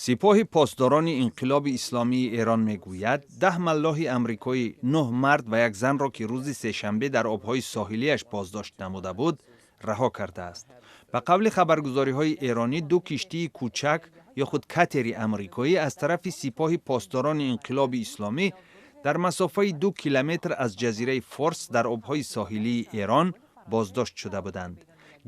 Сипоҳи Посдорони Инқилоби Исломии Эрон мегӯяд, 10 маллоҳи амрикоӣ, нӯҳ мард ва як занро, ки рӯзи сешанбе дар обҳои соҳилиаш боздошт намуда буд, раҳо кардааст. Ба қавли хабаргузориҳои эронӣ, ду киштии кӯчак ё худ катери амрикоӣ аз тарафи Сипоҳи Посдорони Инқилоби Исломӣ дар масофаи 2 километр аз ҷазираи Форс дар обҳои соҳилии Эрон боздошт шуда буданд.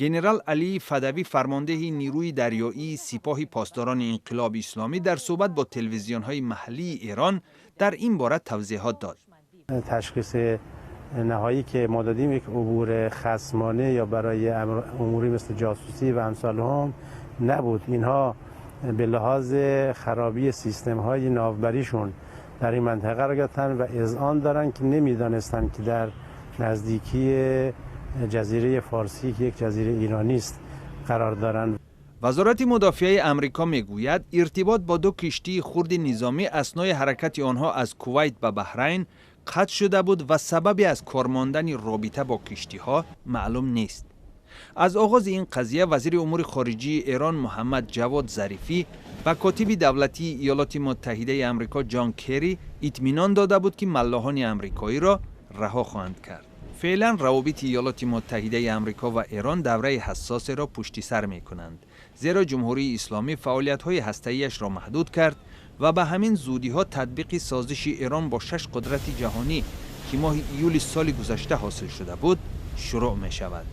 Генерал Алии Фадавӣ, фармондеҳи нирӯи дарёии Сипоҳи Посдорони Инқилоби Исломӣ, дар суҳбат бо телевизионҳои маҳаллии Эрон дар ин бора тавзеҳот дод. تشخیص نهایی که ما دادیم، یک عبور خصمانه یا برای اموری مثل جاسوسی و امثال هم نبود. اینها به لحاظ خرابی سیستم های ناوبریشون در این منطقه قرار گرفتن و اذعان دارن که نمیدانستند که در نزدیکی جزیره فارسی که یک جزیره ایرانی است قرار دارند. Вазорати мудофиаи Амрико мегӯяд, иртибот бо ду киштии хурди низомӣ аснои ҳаракати онҳо аз Кувайт ба Баҳрайн қатъ шуда буд ва сабаби аз кор мондани робита бо киштиҳо маълум нест. Аз оғози ин қазия вазири умури хориҷии Эрон Муҳаммад Ҷавод Зарифӣ ба котиби давлатии Иёлоти Муттаҳидаи Амрико Ҷон Керри итминон дода буд, ки маллоҳони амрикоиро раҳо хоҳанд кард. Феълан равобити Иёлоти Муттаҳидаи Амрико ва Эрон давраи ҳассосеро пушти сар мекунанд, зеро Ҷумҳурии Исломӣ фаъолиятҳои ҳастаиашро маҳдуд кард ва ба ҳамин зудиҳо татбиқи созиши Эрон бо шаш қудрати ҷаҳонӣ, ки моҳи июли соли гузашта ҳосил шуда буд, шурӯъ мешавад.